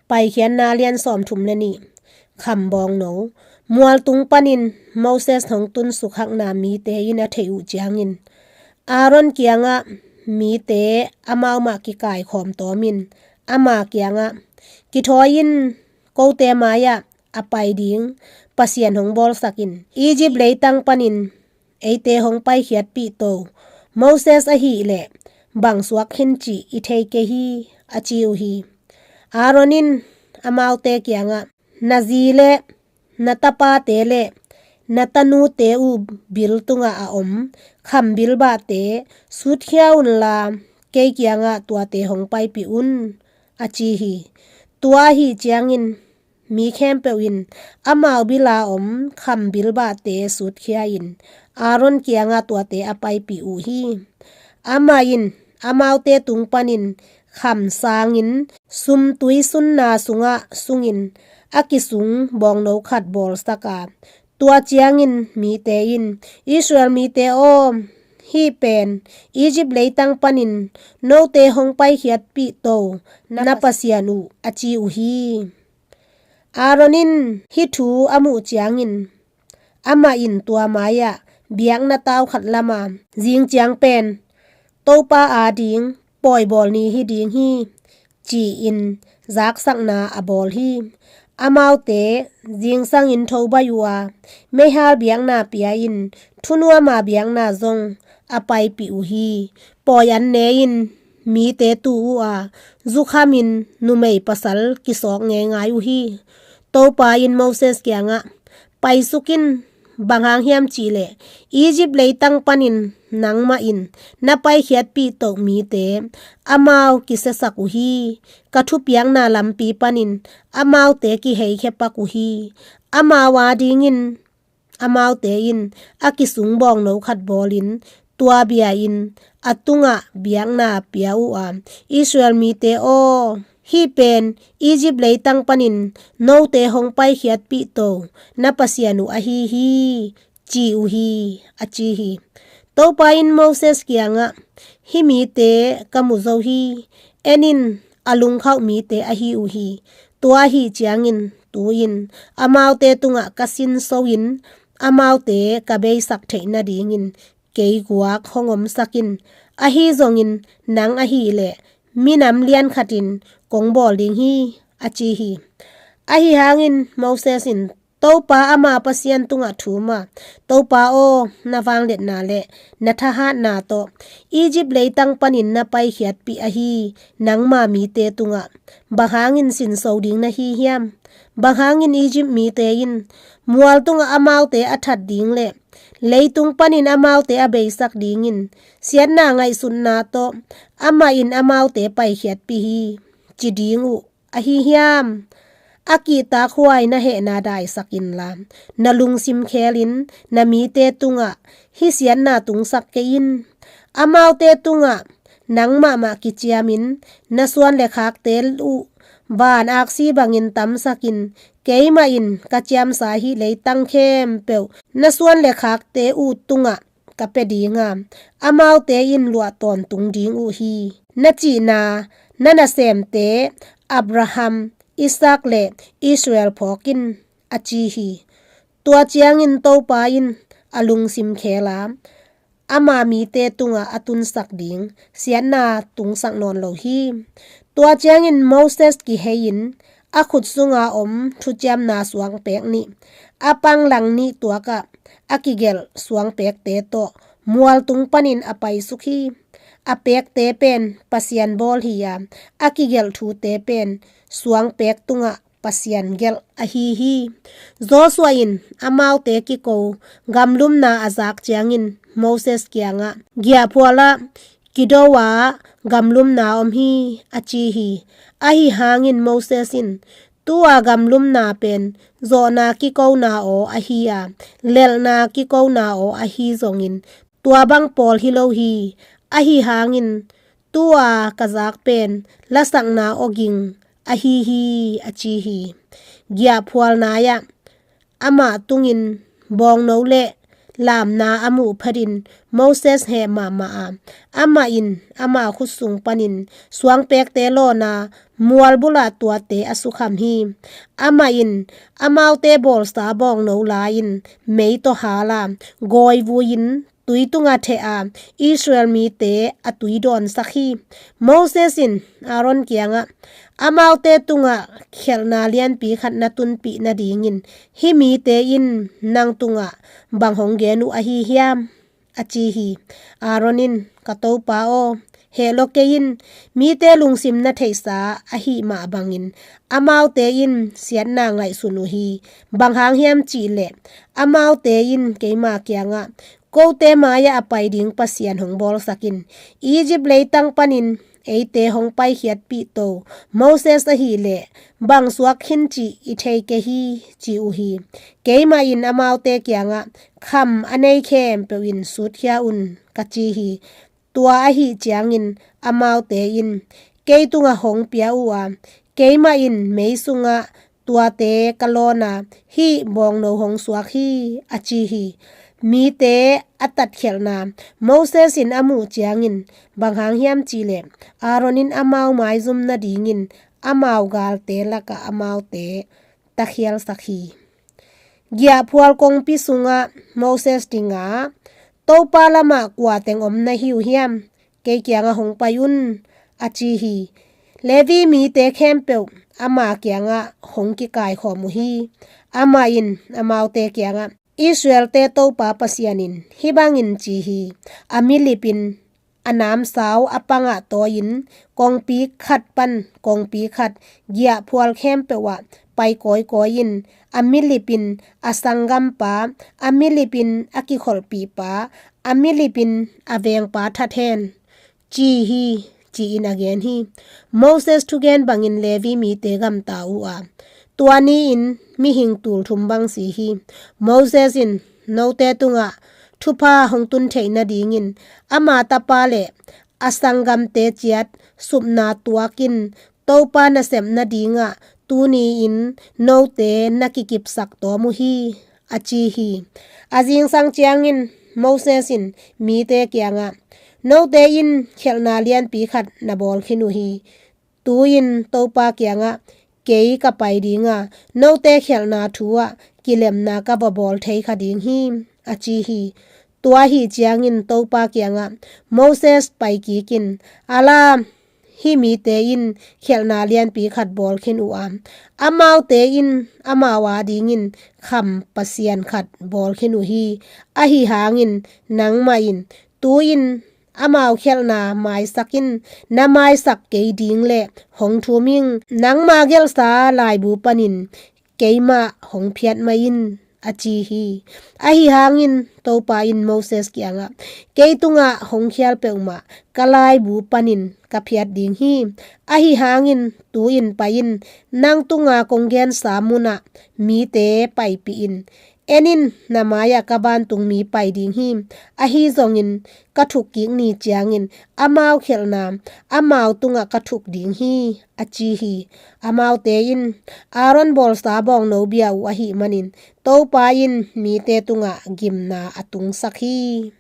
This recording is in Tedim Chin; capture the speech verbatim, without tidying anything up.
Paikhiatna a lian sawmthum le nih. Kham bawngno. Mualtung panin Moses hong tun suk hakna mite in a theih uh ciangin, Aaron kiangah mite amau mah kikaikhawm tawmin, ama kiangah, "Kithawi in, kote mai-ah a pai ding Pasian hong bawlsak in. Egypt leitang panin eite hong paikhiatpih to Moses ahih leh bang suak khin cih i thei kei hi," a ci uh hi. Aaron in amaute kiangah, "Na zi le na tapate le na tanute uh bil tungah a om kham bilbahte sutkhia unla, kei kiangah tuate hong paipih un," a ci hi. Tua ahih ciangin mi khempeuh in amau bila om kham bilbahte sutkhia in Aaron kiangah tuate a paipih uh hi. Amah in amaute tung panin kham sangin sumtui sunna sungah sungin a kisung bawngno khat bawlsak a, tua ciangin mite in, "Israel mite aw, hih pen Egypt leitang panin note hong paikhiatpih to na Pasian uh," a ci uh hi. Aaron in hih thu a muh ciangin amah in tua mai-ah biakna tau khat lam a, "Zing ciang pen Topa ading pawibawl ni hi ding hi," ci-in zaksakna a bawl hi. Amaute zingsangin tho baih uh a, meihal biakna pia-in thunuama biakna zong a paipih uh hi. Pawi an ne-in mite tu uh a, zukhamin numei pasal kisawk ngeingai uh hi. Topa in Moses kiangah, "Paisuk in, bang hang hiam cihleh Egypt leitang panin nangmah in na paikhiatpih toh mite amau kisiasak uh hi. Ka thupiakna lampi panin amaute kiheikhia pak uh hi. Amau adingin amaute in a kisung bawngno khat bawlin tua bia-in a tungah biakna pia uh a, 'Israel mite aw, hih pen Egypt leitang panin note hong paikhiatpih to na Pasian uh ahi hi,' ci uh hi, a ci hi. Topa in Moses kiangah, "Hih mite ka mu zo hi. En in, a lungkhauh mite ahi uh hi. Tua ahi ciangin tu-in amaute tungah ka sinso in amaute ka beisak theih nadingin kei guak hong omsak in. Ahi zongin nang ahih leh minam lian khatin kong bawl ding hi," a ci hi. Ahi hangin Moses in Topa ama Pasian tungah thum a, "Topa aw, na vangliatna le na thahatna tawh Egypt leitang panin na paikhiatpih ahi nangma mite tungah bang hangin sinso ding na hi hiam? Bang hangin Egypt mite in mual tungah amaute a that ding le leitung panin amaute a beisak dingin siatna ngaihsutna tawh amah in amaute paikhiatpih hi, ci ding uh ahi hiam? A kihtakhuai na hehna daisak inla, na lungsim khelin na mite tungah hih siatna tungsak kei in. Amaute tungah nang mahmah kiciamin na suan le khakte uh van aksi bangin tamsakin, keimah in ka ciamsa hih leitang khempeuh na suan le khakte uh tungah ka pia ding a, amaute in luah tawntung ding uh hi, na cihna na nasemte Abraham, Isaac le Israel phawk in," a ci hi. Tua ciangin Topa in a lungsim khel a, ama mite tungah a tunsak ding siatna tungsak nawn lo hi. Tua ciangin Moses kihei-in a khut sunga om thuciamna suangpek nih, a panglang nih tuakah a kigelh suangpekte tawh mualtung panin a paisuk hi. A pekte pen Pasian bawl hi a, a kigelh thute pen suangpek tungah Pasian gelh ahi hi. Joshua in amaute kiko gamlumna a zak ciangin Moses kiangah, "Giahphualah Kidoah gamlumna om hi," a ci hi. Ahi hangin Moses in, "Tua gamlumna pen zawhna kikona aw ahi a, lelhna kikona aw ahi zongin tua bang pawl hi lo hi. Ahi hangin tua ka zak pen lasakna awging ahi hi," a ci hi. Giahphual nai-ah amah tungin bawngno le lamna a muh phetin Moses heh mahmah a, amah in ama khut sung panin suangpekte lawn a, mual bulah tuate a sukham hi. Amah in amaute bawlsa bawngno la-in mei tawh hal a, gawi vui-in tui tungah theh a, Israel mite a tui dawnsak hi. Moses in Aaron kiangah, amaute tungah khialhna lianpi khat na tunpih nadingin hih mite in nang tungah bang hong gen uh ahi hiam? A ci hi. Aaron in, ka topa aw, heh lo kei in, mite lungsim na theihsa ahih mah bangin amaute in siatna ngaihsun uh hi. Bang hang hiam cih leh amaute in keima kiangah, kote mai-ah a pai ding Pasian hong bawlsak in, Egypt leitang panin eite hong paikhiatpih to Moses ahih leh bang suak khin cih i thei kei hi, ci uh hi. Keimah in amaute kiangah kham a nei khempeuh in sutkhia un, ka ci hi. Tua ahih ciangin amaute in kei tungah hong pia uh a, keimah in mei sungah tuate ka lawn a, hih bawngno hong suak hi, a ci hi. Mite a tatkhialhna Moses in a muh ciangin bang hang hiam cih leh Aaron in amau maizum nadingin amau galte lakah amaute takhialsak hi. Giahphual kongpi sungah Moses dinga, Topa lamah kua teng om na hi uh hiam? Kei kiangah hong pai un, a ci hi. Levi mite khempeuh ama kiangah hong kikaikhawm uh hi. Amah in amaute kiangah, Israelte Topa Pasian in hih bangin ci hi. A milipin a namsau a pangah tawi-in kongpi khat pan kongpi khat giahphual khempeuh ah pai kawikawi in, a milipin a sanggampa, a milipin a kikholhpihpa, a milipin a vengpa that hen, ci hi, ci-in a gen hi. Moses thugen bangin Levi mite gamta uh a, tua ni-in mihing tul thum bang si hi. Moses in note tungah thupha hong tun theih nadingin ama tapa le a sanggamte ciat supna tuakin Topa nasep nadingah tuni-in note na kikipsak tawm uh hi, a ci hi. A zingsang ciangin Moses in mite kiangah, note in khialhna lianpi khat na bawl khin uh hi. Tu-in Topa kiangah kei ka pai dinga, note khialhna thu ah kilemna ka va bawl thei kha ding hi, a ci hi. Tua ahih ciangin Topa kiangah Moses pai kikin, a la, hih mite in khialhna lianpi khat bawl khin uh a, amaute in amau adingin kham pasian khat bawl khin uh hi. Ahi hangin nangmah in tu-in amau khialhna maisak in, na maisak kei ding le hong thum ing. Nangma gelhsa laibu panin keimah hong phiat mah in, a ci hi. Ahi hangin Topa in Moses kiangah, kei tungah hong khial peuhmah ka laibu panin ka phiat ding hi. Ahi hangin tu-in pai in, nang tunga kong gensa munah mite paipih in. En in, na mai-ah ka vantung mi pai ding hi. Ahi zongin ka thuk kik ni ciangin amau khialhna amau tungah ka thuk ding hi, a ci hi. Amaute in Aaron bawlsa bawngno bia uh ahih manin Topa in mite tungah gimna a tungsak hi.